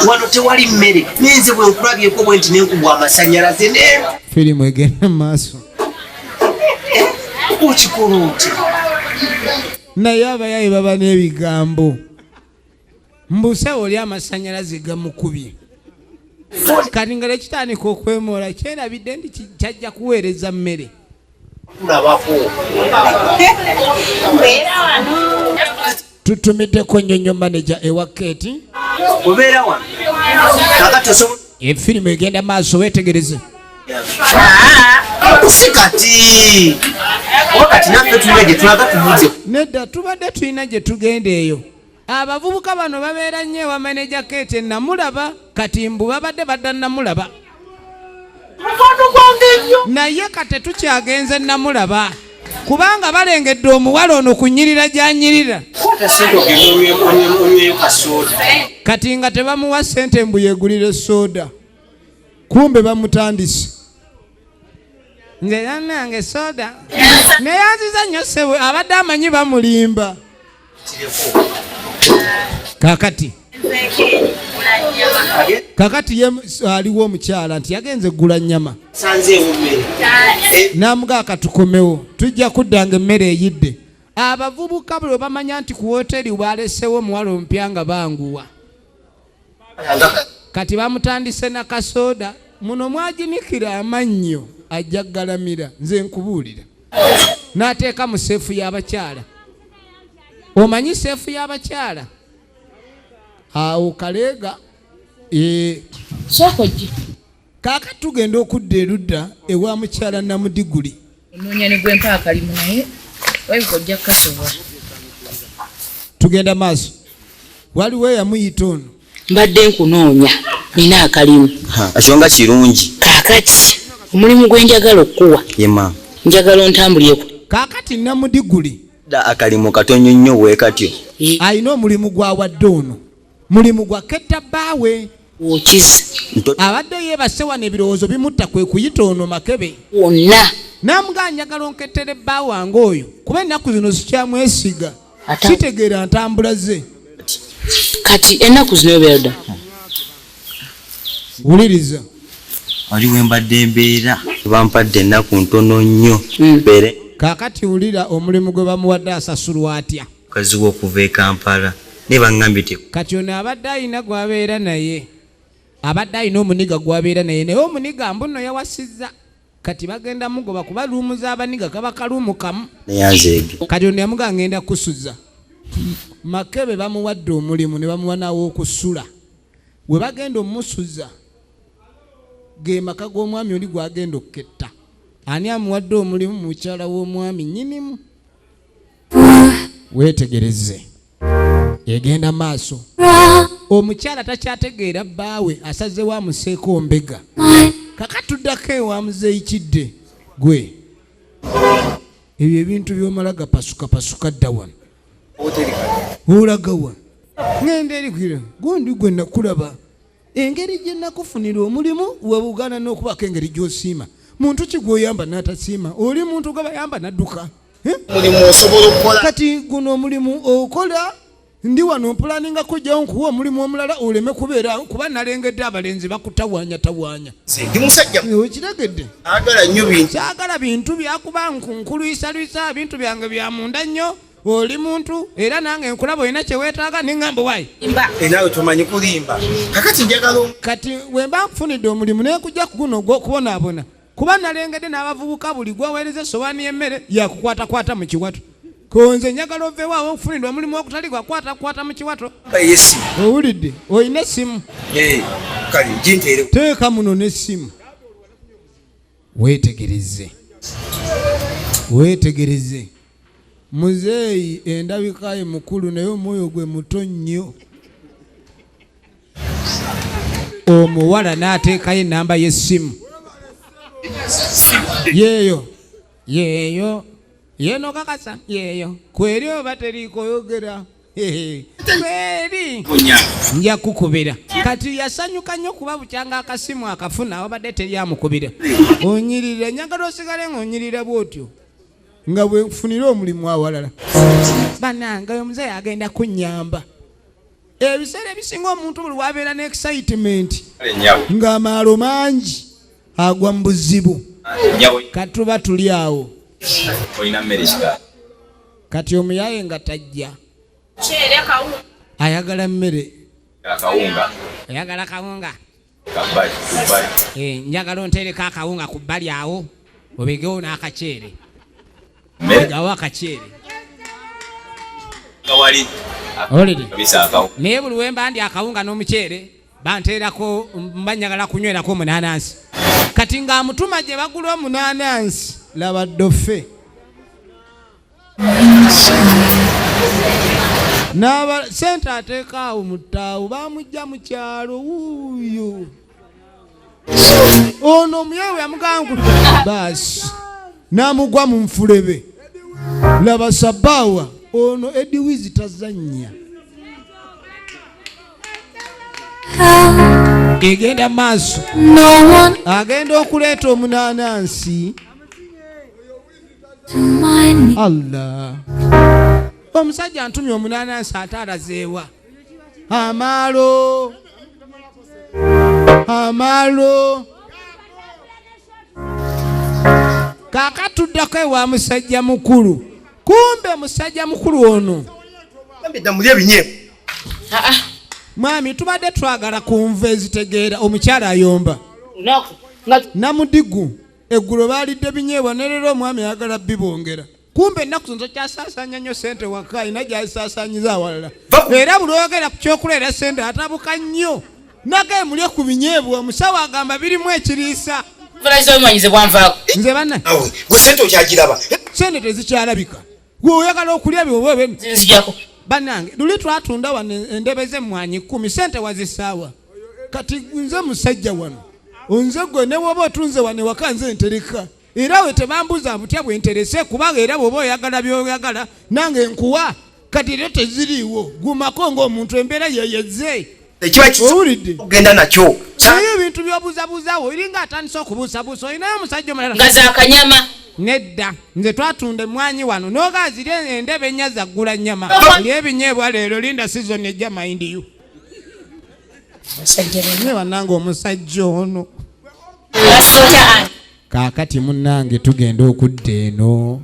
Speaker 5: Wano tewali mmere naye nze bwe nkulabyeko bwe nti nenkubwa amasannyalaze ne
Speaker 4: Firimu egenda mu maaso.
Speaker 5: Okikola otya?
Speaker 4: Naye abayaye baba n'ebigambo. Mbusewo oli amasannyalaze gamukubye. Kati nga lekitandika okwemoola kyerabidde nti kyajja kuweereza mmere. Tutumiddeko nnyo nnyo maneja ewa Kate.
Speaker 5: Obeera wano. Kakati osobola
Speaker 4: Efirimu egenda maaso weetegereze.
Speaker 5: Si kati. Oba kati naffe tulina gye tulaga tubuze.
Speaker 4: Nedda tubadde tulina gye tugenda eyo. Abavubuka bano babeera nnyo ewa maneja Kate namulaba kati mbu babadde badda namulaba. Naye kati tukyagenze namulaba kubanga balengedde omuwala ono kunyirira gy'anyirira.
Speaker 5: Kwata ssente ogende onyweyo kasooda.
Speaker 4: Kati nga tebamuwa ssente mbu yeegulire soda. Kumbe bamutandise. Nze yannange soda. Neyanziza nnyo ssebo abadde amanyi bamulimba. Kaakati. Kaakati ye aliwo omukyala nti yagenze kugula nnyama. N'amugaa katukomewo tujja kuddanga emmere eyidde. Abavubuka buli bamanya nti ku woteeri balesewo omuwala omupya nga banguwa. Kati bamutandise na kasooda muno mwaginikira amannyo ajja galamira nze nkubuulira. N'ateeka mu seefu y'abakyala.
Speaker 1: Omanyi seefu y'abakyala awo kaleega.
Speaker 6: Sooka ojje.
Speaker 1: Kaakati tugenda okudda erudda ewa mukyala Namudiguli.
Speaker 6: Onoonya ne gwempa akalimu naye wabika ojja kukasobola.
Speaker 1: Tugenda maaso, waliwo eyamuyita ono.
Speaker 6: Mbadde nkunoonya, nina akalimu.
Speaker 9: Ekyo nga kirungi.
Speaker 6: Kaakati omulimu gwe njagala okukuwa,
Speaker 9: Ye maama.
Speaker 6: njagala ontambulire.
Speaker 1: Kaakati Namudiguli
Speaker 9: Dda akalimu katono nnyo bwe katyo.
Speaker 1: Alina omulimu gwawadde ono, mulimu gwa ketta bbaawe.
Speaker 6: Okiza.
Speaker 1: Abadde yeebase wano, ebirowoozo bimutta, kwe kuyita ono Makebe.
Speaker 6: Wonna.
Speaker 1: Namugaa, njagala onkettere bba wange oyo, kuba ennaku zino sikyamwesiga, sitegeera ntambula ze.
Speaker 6: Kati ennaku zino obeera dda?
Speaker 1: Wuliriza.
Speaker 9: Wali we mbadde embeera bampadde ennaku ntono nnyo mbeere.
Speaker 1: Kaakati wulira omulimu gwe bamuwadde, asasulwa atya?
Speaker 9: Mukazi we okuva e Kampala naye baŋŋambye te.
Speaker 1: Kati ono abadde alina gwabeera naye, abadde alina omuniga gwabeera naye, naye omuniga mbuno yawasizza, kati bagenda mugoba kuba room z'abaniga kaba ka room kamu.
Speaker 9: Neyanzeege.
Speaker 1: Kati ono yamugaa, ngenda kusuza. Makebe bamuwadde omulimu ne bamuwa n'aw'okusula. We bagenda omusuza ge maka g'omwami oli gwagenda okuketta. Ani amuwadde omulimu? Mukyala w'omwami nnyinimu. Weetegereze, egenda maaso, omukyala takyategeera bbaawe, asazewo amuseeko mbega. Kakatuddako ewa muzeeyi Kidde. Gwe ebyo ebintu byomala gapasukapasuka dda wano, olagawa? Ŋŋenda eri kwira gundi. Gwe nakulaba engeri gye nakufunira omulimu, webugana n'okubako engeri gy'osiima. Muntu ki gw'oyamba n'atasiima? Oli muntu gwe bayamba n'adduka. Eh?
Speaker 10: Mulimu osobola okukola.
Speaker 1: Kati guno omulimu okola, ndi wano mpulaninga kujjawo nkuwa omulimu omulala oleme kubeera, kuba nalengedde abalenzi bakutawaanyatawaanya.
Speaker 10: Ndi musajja
Speaker 1: Okitegedde?
Speaker 10: Agala nnyo bintu.
Speaker 1: Saagala bintu byakuba nkulwisalwisa, bintu byange bya munda nnyo. Oli muntu era nange nkulaba olina kyeweetaaga, neŋŋamba waayi.
Speaker 10: Naawe tomanyi kulimba. Kakati njagala
Speaker 1: Kati wemba nkufunidde omulimu nekujja ku guno ogw'okubonaabona, kuba nalengedde n'abavubuka buli gwaweereza essowaani y'emmere yakukwatakwata mu kiwato. Konze njagala oveewaawo okufunidde omulimu okutali gwakwatakwata mu kiwato.
Speaker 10: Yesi.
Speaker 1: Owulidde? Olina essimu?
Speaker 10: Kale ginteere.
Speaker 1: Teeka muno n'essimu, weetegereze, weetegereze. Muzeeyi endabika ye mukulu, naye omwoyo gwe muto nnyo. Omuwala n'ateekayo enamba y'essimu yeeyo, yeeyo yeno kakasa yeeyo kweri oba teriikoyogera kweri, nja kukubira. Kati yasanyuka nnyo kuba bukyanga akasimu akafuna wabadde teryamukubira. Onyirira, njagala osigale ng'onyirira bw'otyo nga bwe nfunira omulimu awalala. Bannange, oyo muzeeyi agenda kunnyamba. Ebiseera ebisinga omuntu buli wabeera ne excitement ng'amaalo mangi agwa mu buzibu. Katuba tuli awo.
Speaker 11: Olina mmere kika?
Speaker 1: Kati omuyaye nga tajja, ayagala mmere.
Speaker 11: Akawunga.
Speaker 1: Oyagala kawunga?
Speaker 11: Kabbali kubbali.
Speaker 1: Eh, njagala ontereko akawunga ku bbali awo, obegewo n'akaceere.
Speaker 11: Mmere.
Speaker 1: Gawo akaceere.
Speaker 11: Nga wali.
Speaker 1: Owulidde?
Speaker 11: Kabisa akawunga.
Speaker 1: Naye buli wemba ndi akawunga n'omuceere banteerako, mba njagala kunywerako omunanansi. Kati ng'amutuma gye bagula omunanansi. Laba ddofe n'aba sente ateeka awo mu ttaawo, bamugja mu kyalo. Wuuyo ono omuyawe yamugamba baasi n'amugwa mu nfulebe. Laba sabaawa ono Ediwizi tazannya. Egenda maaso, agenda okuleeta omunanansi. Allah, omusajja ntumye omunanansi ate alazeewa? Amaalo, amaalo. Kaakatuddako ewa musajja mukulu. Kumbe musajja mukulu ono
Speaker 10: Muli ebinyeebwa.
Speaker 1: Mwami, tubadde twagala kunva ezitegeera. Omukyala ayomba namudigu. Eggulo baalidde binyeebwa, ne leero omwami ayagala bibongera.
Speaker 4: Kumbe ennaku zino tokyasaasaanya nnyo sente waka, alina gy'azisaasaanyiza awalala. Era buli oyogera ku kyokuleera sente atabuka nnyo. Nagaye mulye ku binyeebwa, omusawo agamba birimu ekiriisa. Nze banna.
Speaker 10: Gwe sente okyagiraba.
Speaker 4: Sente tezikyalabika. Gwe oyagala okulya byoba
Speaker 6: nzijako.
Speaker 4: Bannange luli twatunda wano endebe z'emmwanyi 10, sente wazisaawa. Kati nze musajja wano, nze gwe ne bw'oba otunze wano ewaka nze ntereka. Era we tebambuuza butya bwe nterese, kubanga era bw'oba oyagala by'oyagala nange nkuwa. Kati era teziriiwo, gumako ng'omuntu embeera yeyezze.
Speaker 10: Ekiba kisa
Speaker 4: Owulidde?
Speaker 10: ogenda nakyo.
Speaker 4: Naye ebintu by'obuuzabuuzaawo olinga atandise okubuusabuusa, olinayo omusajja omulala.
Speaker 6: Nga za kanyama.
Speaker 4: Nedda, nze twatunda emmwanyi wano n'ogaa ziri endebe ennya zaggula nnyama. Lya ebinyeebwa leero, linda sizoni ejja mayindiyu. Naye bannange omusajja ono. Kaakati munnange tugenda okudda eno.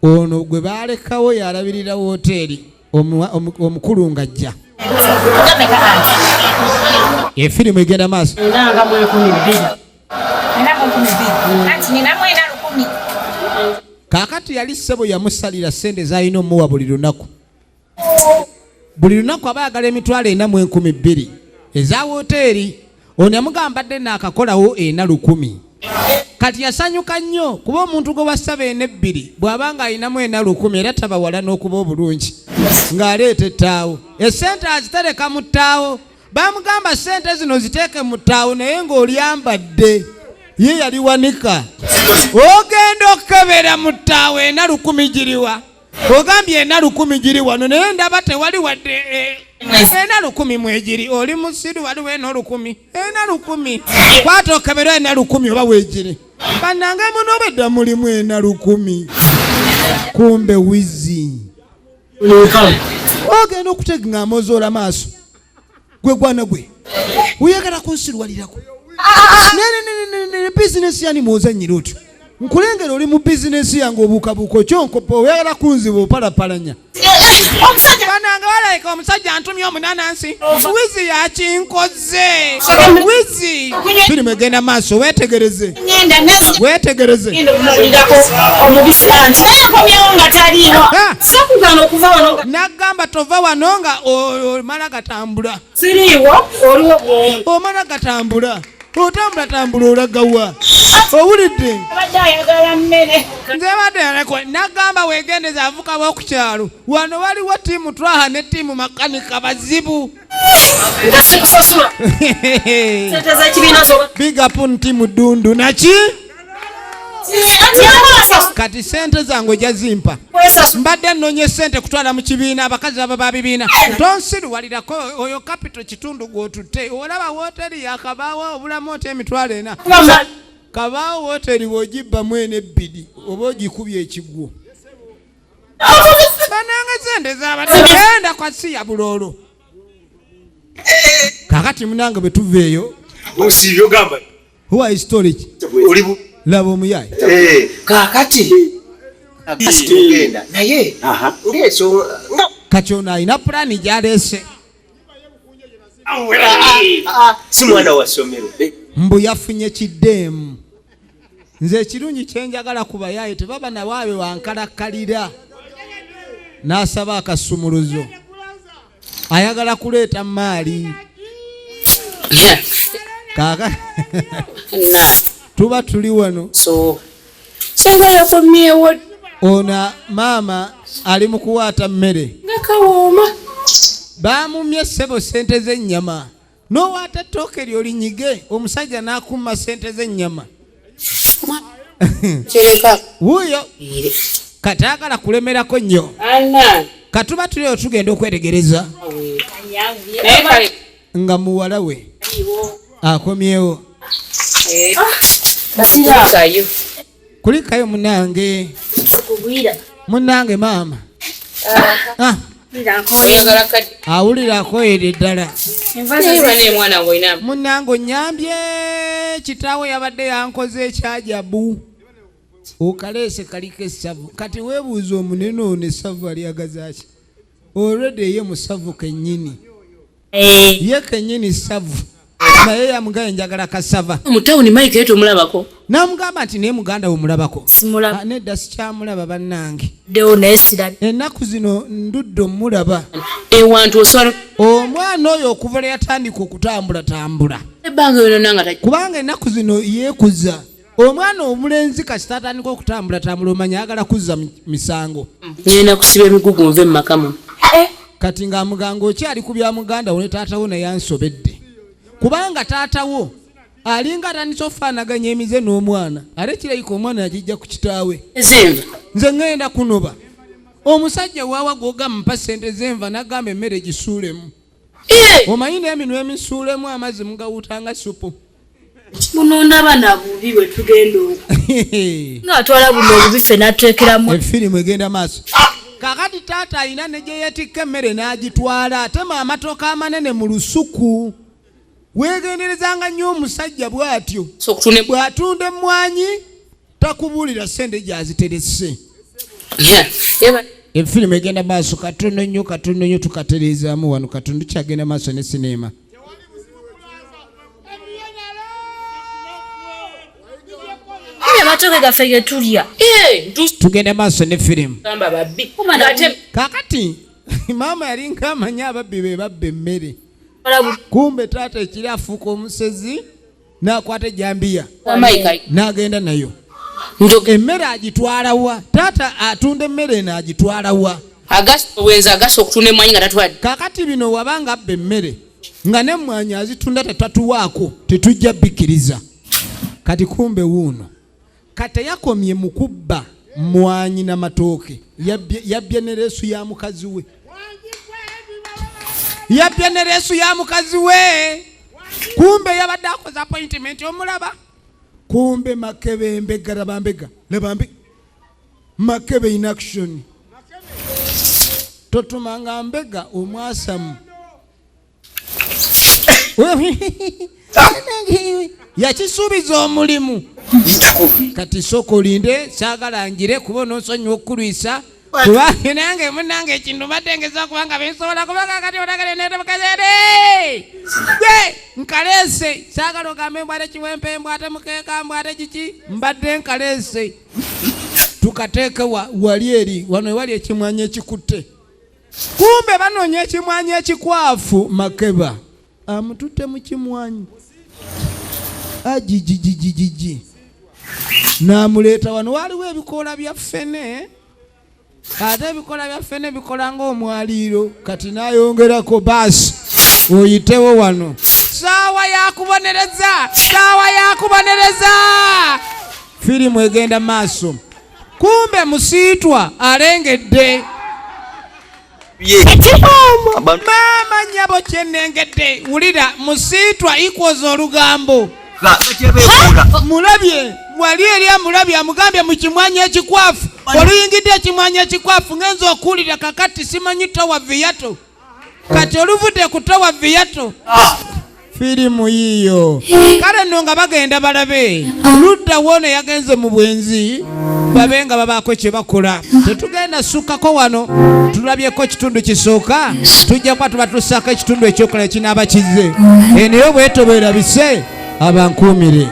Speaker 4: Ono gwe baalekawo yalabirira wooteeri omukulu ng'ajja. Efirimu egenda maaso. Kaakati yali ssebo yamusalira ssente z'alina omuwa buli lunaku. Buli lunaku aba ayagala 42,000 eza wooteeri. Ono yamugamba mbadde naakakolawo 4,000. Kati yasanyuka nnyo kuba omuntu gwe wasaba 2 bw'aba ng'alinamu 4,000 era taba wala n'okuba obulungi ng'aleeta ettaawo. Essente azitereka mu ttaawo. Bamugamba ssente zino ziteeke mu ttaawo naye ng'olyambadde. Ye yali wanika. Ogenda okukebera mu ttaawo 4,000 giriwa? Ogambye 4,000 giri wano naye ndaba tewali wadde 4,000 mwegiri. Oli musiru waliwo 4,000. 4,000. Kwata okebera 4,000 oba weegiri. Bannange muno obedda mulimu 4,000. Kumbe wizi. Ogenda okutega ng'amozoola maaso. Gwe gwana gwe. Oyagala kunsirwalirako. Ne bizinesi yani mw'ozannyira otyo. Nkulengera oli mu bizinesi yange obuukabuuka okyonkopa oyagala kunziba opalapalanya. Bannange balabika omusajja antumye omunanansi. Wizi yakinkoze. Wizi. Firimu egenda maaso weetegereze. Weetegereze. Nagamba tova wano nga omala gatambula. Omala gatambula. Otambula tambula olagawa. Owulidde? Nze badde yalekwa. Nagamba weegendeze avuka b'oku kyalo. Wano waliwo ttiimu Twaha ne ttiimu Makanika bazibu. Big up ttiimu Ddundu naki? Kati ssente zange ojja zimpa. Mbadde nnonye ssente kutwala mu kibiina, abakazi baba ba bibiina. Tonsiruwalirako oyo kapito kitundu gw'otutte. Olaba wooteeri yakabaawo obulamu otya 4,000. Kabaawo wooteeri bw'ogibbamu 2 oba ogikubye ekigwo. Bannange ssente z'abadde genda kwa si ya buloolo. Kaakati munnange bwe tuva eyo.
Speaker 10: Osiibye ogamba.
Speaker 4: Who is storage? Laba omuyayi.
Speaker 5: Kaakati. Tugenda naye ng'ensonga.
Speaker 4: Kati ono alina pulaani gy'aleese.
Speaker 5: Si mwana wa ssomero.
Speaker 4: Mbu yafunye kiddeemu. Nze ekirungi kye njagala ku bayaaye tebaba nawaabwe wankalakkalira. N'asaba akasumuluzo. Ayagala kuleeta maali. Kaaka. Tuba tuli wano.
Speaker 6: Senga yakomyewo.
Speaker 4: Ono maama ali mu kuwaata mmere.
Speaker 6: Nga kawooma.
Speaker 4: Baamumye ssebo ssente z'ennyama. N'owaata ettooke ly'olinyige, omusajja n'akumma ssente z'ennyama.
Speaker 6: Kireka.
Speaker 4: Wuuyo. Kati ayagala kulemerako nnyo. Katuba tuli eyo tugenda okwetegereza. Nga muwala we akomyewo. Kulikayo munnange. Munnange maama. Awulira akoyera eddala. Munnange onnyambye, kitaawe yabadde yankoze ekyajabu. Okaleese kaliko essavu. Kati weebuuza omunene ono essavu alyagaza ki? Already ye musavu kennyini. Ye kennyini ssavu. Naye yamugaye njagala kasava.
Speaker 6: Mu tawuni Mike ye tomulabako?
Speaker 4: Namugamba nti naye muganda we mulabako.
Speaker 8: Simulaba.
Speaker 4: Ah, nedda sikyamulaba bannange.
Speaker 8: Ddewo naye sirabye.
Speaker 4: Ennaku zino ndudde omulaba.
Speaker 6: Ewantu osobola
Speaker 4: Omwana oyo okuva lwe yatandika okutambulatambula.
Speaker 6: Ebbanga yonna nga
Speaker 4: Kubanga ennaku zino yeekuza. Omwana omulenzi kasita atandika okutambulatambula omanya ayagala kuzza misango.
Speaker 6: Ngenda kusiba emigugu nve mu maka muno.
Speaker 4: Kati ng'amuganga okyali ku bya muganda wo ne taata wo naye ansobedde. Kubanga taata wo alinga atandise okufaanaganya emize n'omwana, ate kirabika omwana yagijja ku kitaawe.
Speaker 6: Ezenva.
Speaker 4: Nze ŋŋenda kunoba. Omusajja waawa gw'ogamba mpa ssente z'enva n'agamba emmere gisuulemu. Omanyi n'eminwa emisuulemu amazzi mugawuuta nga ssupu.
Speaker 8: Buno ndaba na bubi bwe tugenda okwo. Nga atwala buno obubi ffe n'atuteekeramu.
Speaker 4: Efirimu egenda maaso. Kaakati taata alina ne gye yeetikka emmere n'agitwala, atema amatooke amanene mu lusuku. Weegenderezanga nnyo omusajja bw'atyo. Bw'atunda emmwanyi takubuulira ssente gy'aziterese. Efirimu egenda maaso katono nnyo katono nnyo tukatereezaamu wano katono tukyagenda maaso ne sineema.
Speaker 8: Amatooke gaffe ge tulya.
Speaker 4: Tugenda maaso ne firimu. Kaakati maama yalinga amanyi ababbi be babba emmere. Kumbe taata ekiri afuuka omusezi n'akwata ejjambiya n'agenda nayo. Emmere agitwala wa? Taata atunda emmere eno agitwala wa?
Speaker 6: Obwenzi agasa okutunda emmwanyi nga tatwadde.
Speaker 4: Kaakati bino wabanga abba emmere nga n'emmwanyi azitunda tetatuwaako tetujja bikkiriza. Kati kumbe wuuno. Kati yakomye mu kubba mmwanyi na matooke, yabbye ne leesu ya mukazi we. Yabbye ne leesu ya mukazi we. Kumbe yabadde akoze appointment omulaba. Kumbe Makebe mbega laba mbega laba mbe Makebe in action. Totumanga mbega omwasamu. Yakisuubiza omulimu. Kati sooka olinde, saagala ngire kuba onoonsonyiwa okukulwisa. Kubanga nange munnange ekintu mbadde ngeza kubanga binsobola kubanga kati olagala neetemukazere. Gwe nkaleese, saagala ogambe mbw ate kiwempe, mbw ate mukeeka, mbw ate kiki, mbadde nkaleese. Tukateeke wali eri, wano ewali ekimwanyi ekikutte. Kumbe banoonya ekimwanyi ekikwafu. Makeba amututte mu kimwanyi agigigigigi n'amuleeta wano. Waliwo ebikoola bya ffene, ate ebikoola bya ffene bikola ng'omwaliiro. Kati n'ayongerako baasi oyitewo wano. Ssaawa ya kubonereza, ssaawa ya kubonereza. Firimu egenda maaso. Kumbe Musiitwa alengedde. Maama nnyabo kye nnengedde, wulira Musiitwa equals olugambo. Mulabye wali eri amulabye amugambye mu kimwanyi ekikwafu. Oluyingidde ekimwanyi ekikwafu ngenza okuwulira kakati simanyi towa viyato. Kati oluvudde ku towa viyato. Firimu yiiyo. Kale nno nga bagenda balabe ludda woono yagenze mu bwenzi babe nga babaako kye bakola. Tetugenda sukkako wano, tulabyeko ekitundu kisooka, tujja kuba tubatuusaako ekitundu ekyokola ekinaaba kizze. Eno yo bwetoba erabise abankuumire.